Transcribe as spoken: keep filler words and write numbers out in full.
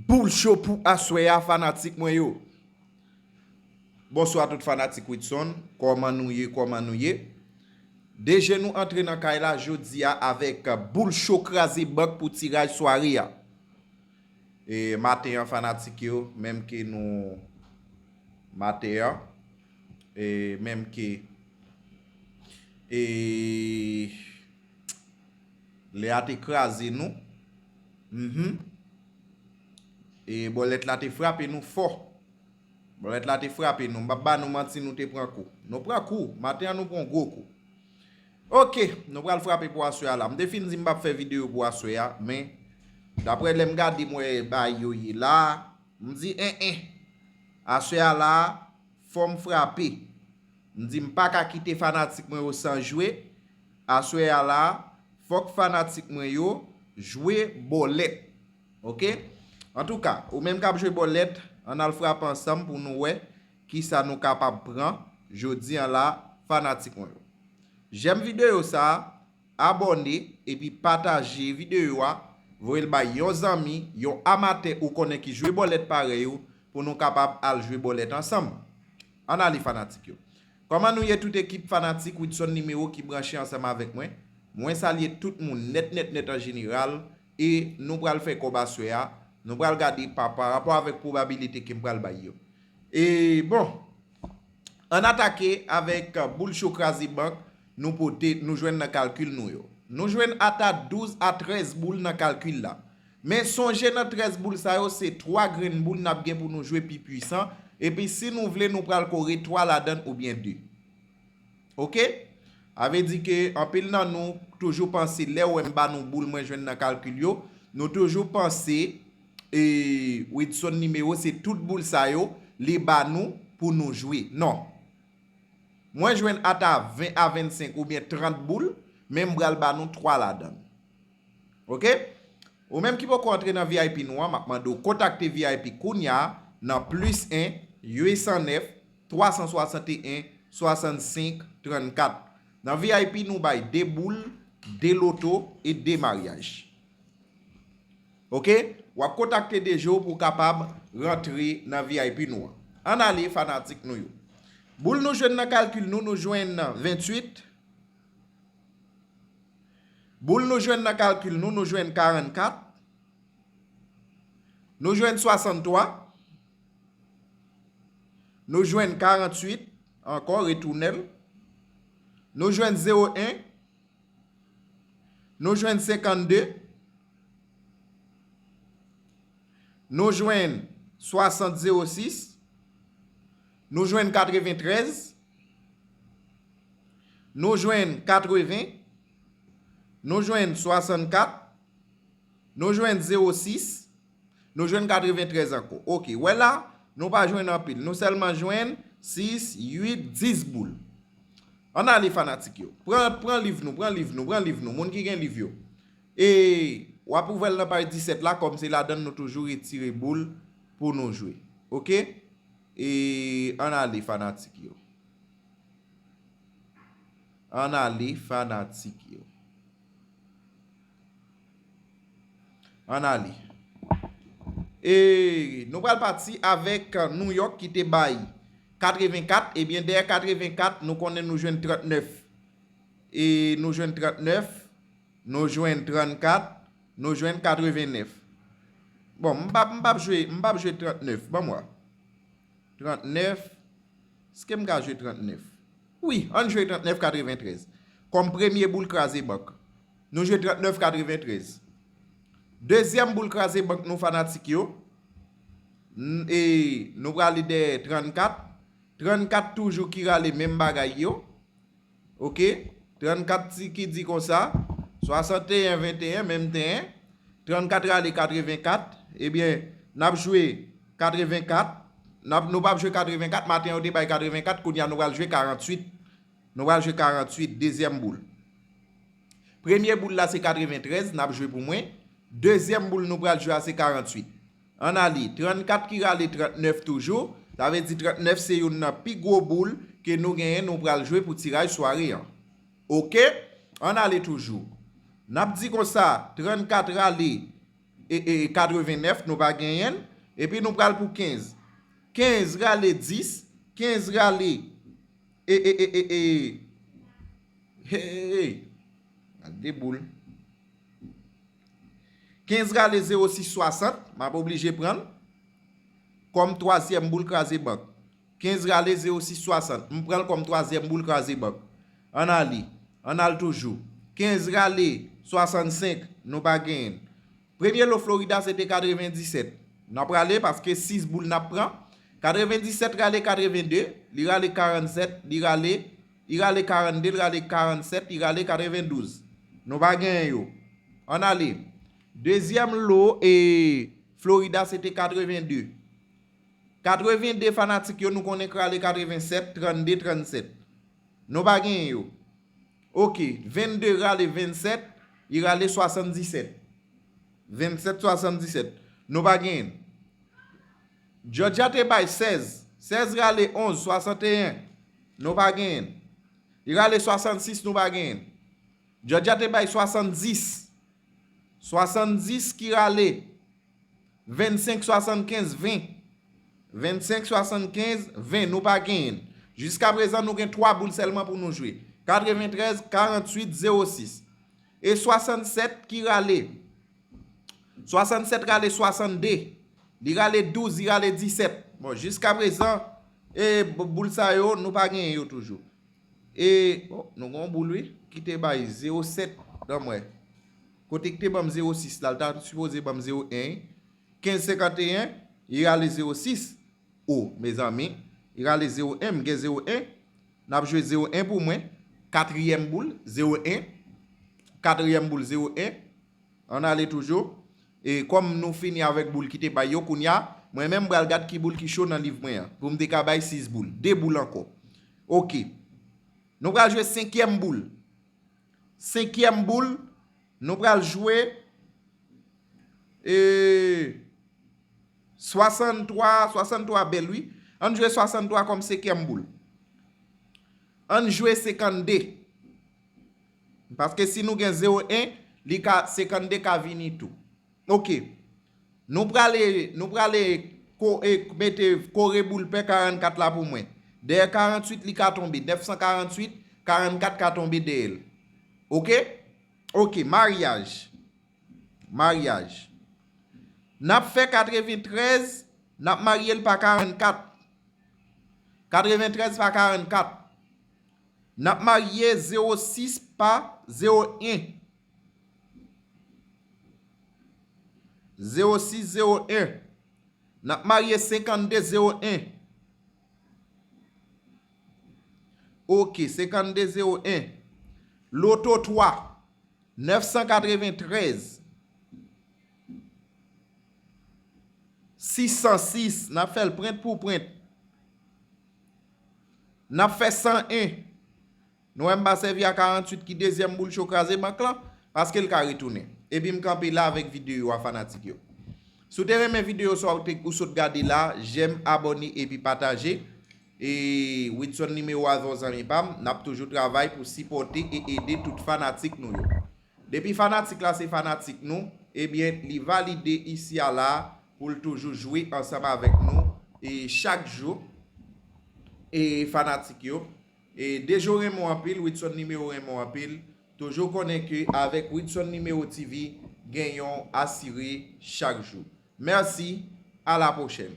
Boul cho pou aswè a, fanatik mwen yo. Bonswa tout fanatik Widson, kòman nou ye, kòman nou ye? Deje nou antre nan kay la jodi a avèk boul cho kraze bank pou tiraj sware a. E maten an fanatik yo, menm ke nou maten an, e menm ke e lè a te kraze nou, mhm, e bòlèt la te frape nou fò. Bòlèt la te frape nou. M p ap ba nou manti, nou te pran kou. Nou pran kou. Maten an, nou pran yon gwo kou. Oke, nou pral frape pou aswè a la. M te fin di m p ap fè videyo pou aswè a, men daprè lè m gade m wè bagay yo ye la, m di, en, en, aswè a la, fò m frape. M di m pa ka kite fanatik mwen yo san jwe. Aswè a la, fòk fanatik mwen yo jwe bòlèt. Oke? Antouka, ou menm k ap jwe bòlèt, ann al frape ansanm pou nou wè kisa nou kapab pran jodi a la, fanatik mwen yo. Jèm videyo sa, abòne, epi pataje videyo a, voye l bay yon zanmi, yon amatè ou konnen ki jwe bòlèt parèy ou, pou nou kapab al jwe bòlèt ansanm. Ann ale fanatik yo. Kòman nou ye tout ekip fanatik Widson Nimewo ki branche ansanm avèk mwen? Mwen salye tout moun nèt, nèt, nèt an jeneral, e nou pral fè kòb aswè a, nou pral gade pa, pa rapò avèk pwobabilite ke m pral bay yo. E bon, ann atake avèk boul cho kraze bank nou pote, nou jwenn nan kalkil nou yo. Nou jwenn ata douz a trèz boul nan kalkil la. Men sonje nan trèz boul sa yo, se twa grenn boul n ap gen pou nou jwe pi pwisan, epi si nou vle, nou pral kore twa ladan l oubyen de. Oke? A vle di ke anpil nan nou toujou panse, lè w wè m ba nou boul mwen jwenn nan kalkil yo, nou toujou panse, e, Widson Nimewo, se tout boul sa yo, li ba nou pou nou jwe. Non. Mwen jwenn ata ven a vennsenk oubyen trant boul, men m pral ba nou twa ladan l. Oke? Ou menm ki poko antre nan V I P nou an, m ap mande w kontakte V I P kounye a nan plis en, uit san nèf, twa san swasanteyen, swasannsenk, trannkat. Nan V I P nou bay de boul, de loto e de maryaj. Oke? W ap kontakte deje w pou w kapab rantre nan V I P nou an. Ann ale, fanatik nou yo. Boul nou jwenn nan kalkil nou, nou jwenn venntuit. Boul nou jwenn nan kalkil nou, nou jwenn karannkat. Nou jwenn swasanntwa. Nou jwenn karanntuit, ankò, retounen l. Nou jwenn zewo en. Nou jwenn senkannde. Nou jwenn swasant zewo sis. Nou jwenn katreventrèz. Nou jwenn katreven. Nou jwenn swasannkat. Nou jwenn zewo sis. Nou jwenn katreventrèz ankò. Oke, wè la, nou pa jwenn anpil. Nou sèlman jwenn sis, uit, dis boul. Ann ale, fanatik yo. Pran, pran liv nou, pran liv nou, pran liv nou. Moun ki gen liv yo. E w ap ouvè l nan paj disèt la, kòm se ladan l nou toujou retire boul pou nou jwe. Oke? E ann ale, fanatik yo. Ann ale, fanatik yo. Ann ale. E nou pral pati avèk New York ki te bay katrevenkat. Ebyen, dèyè katrevenkat, nou konnen nou jwenn trannèf. E nou jwenn trannèf, nou jwenn trannkat, nou jwenn katrevennèf. Bon, m p ap, m p ap jwe, m p ap jwe trannèf. Ban m wè. Trannèf. Èske m ka jwe trannèf? Wi, ann jwe trannèf katreventrèz. Kòm premye boul kraze bank. Nou jwe trannèf katreventrèz. Dezyèm boul kraze bank nou, fanatik yo. N-, e nou prale dèyè trannkat. Trannkat toujou ki rale menm bagay yo. Oke? Trannkat ti ki di konsa, swasanteyen venteyen, menm tenyen. Trannkat rale katrevenkat. Ebyen, n ap jwe katrevenkat. N ap, nou p ap jwe katrevenkat, maten yo te bay katrevenkat, kounye a nou pral jwe karanntuit. Nou pral jwe karanntuit, dezyèm boul. Premye boul la se katreventrèz, n ap jwe pou mwen. Dezyèm boul nou pral jwe a se karanntuit. Ann ale, trannkat ki rale trannèf toujou, sa vle di trannèf se youn nan pi gwo boul ke nou genyen, nou pral jwe pou tiraj sware an. Oke? Ann ale toujou. N ap di konsa, trannkat rale e, e, katrevennèf, nou pa genyen l. Epi nou pral pou kenz. Kenz rale dis, kenz rale, e, e, e, e, e, hey, hey, hey. Gade boul. Kenz rale zewo sis swasant, m ap oblije pran l kòm twazyèm boul kraze bank. Kenz rale zewo sis swasant, m pran l kòm twazyèm boul kraze bank. Ann ale, ann al toujou. Kenz rale swasannsenk, nou pa genyen l. Premye lo Florida se te katrevendisèt. N ap rale paske sis boul n ap pran. Katrevendisèt rale katrevende, li rale karannsèt, li rale, li rale karannde, li rale karannsèt, li rale katrevendouz. Nou pa genyen yo. Ann ale. Dezyèm lo e Florida se te katrevende. Katrevende fanatik yo nou konnen k rale katrevensèt, trannde, trannsèt. Nou pa genyen yo. Oke, vennde rale vennsèt, li rale swasanndisèt. Vennsèt swasanndisèt. Nou pa genyen. Georgia te bay sèz. Sèz rale onz, swasanteyen. Nou pa genyen. Li rale swasannsis, nou pa genyen. Georgia te bay swasanndis. Swasanndis ki rale vennsenk swasannkenz, ven. Vennsenk swasannkenz, ven, nou pa genyen l. Jiskaprezan, nou gen twa boul sèlman pou nou jwe. Katreventrèz, karantuit, zewo sis. E swasannsèt ki rale. Swasannsèt rale swasannde. Li rale douz, li rale disèt. Bon, jiskaprezan, e b-, boul sa yo, nou pa genyen yo toujou. E, o, nou gen yon boul, wi, ki te bay zewo sèt, dan mwen. Kote ki te ban m zewo sis la, l ta sipoze ban m zewo en. Kenz senkanteyen, li rale zewo sis. O, mezanmi, li rale zewo en, m gen zewo en. N ap jwe zewo en pou mwen. Katriyèm boul, zewo en. Katriyèm boul, zewo en. Ann ale toujou. E kòm nou fini avèk boul ki te bay yo, kounye a, mwen menm m pral gad ki boul ki cho nan liv mwen an, pou m te ka bay sis boul. De boul ankò. Oke. Nou pral jwe senkyèm boul. Senkyèm boul, nou pral jwe, e, swasanntwa, swasanntwa bèl, wi. Ann jwe swasanntwa kòm senkyèm boul. Ann jwe senkannde. Paske si nou gen zewo en, li ka, senkannde ka vini tou. Oke. Nou prale, nou prale ko-, e, mete kore boul pè karannkat la pou mwen. Dèyè karantuit, li ka tonbe. Nèf san karantuit, karannkat ka tonbe dèyè l. Oke? Oke, maryaj. Maryaj. N ap fè katreventrèz, n ap marye l pa karannkat. Katreventrèz pa karannkat. N ap marye zewo sis pa zewo en. Zewo sis zewo en. N ap marye senkannde zewo en. Oke, senkannde zewo en. Loto twa, nèf san katreventrèz. Sis san sis, n ap fè l prent pou prent. N ap fè san en. Nou wè m pa sèvi a karantuit ki dezyèm boul cho kraze bank lan, paske l ka retounen. Epi m kanpe la avèk videyo a, fanatik yo. Si w te renmen videyo sa w te, ou sot gade la, jèm, abòne epi pataje. E Widson nimewo a se yon zanmi pa m, n ap toujou travay pou sipòte e ede tout fanatik nou yo. Depi fanatik la se fanatik nou, ebyen, li valide isi a la pou l toujou jwe ansanm avèk nou e chak jou, e fanatik yo. E Dejo renmen w anpil, Widson nimewo renmen w anpil. Toujou konnen ke avèk Widson nimewo T V, gen yon asire chak jou. Mèsi, a la pwochèn.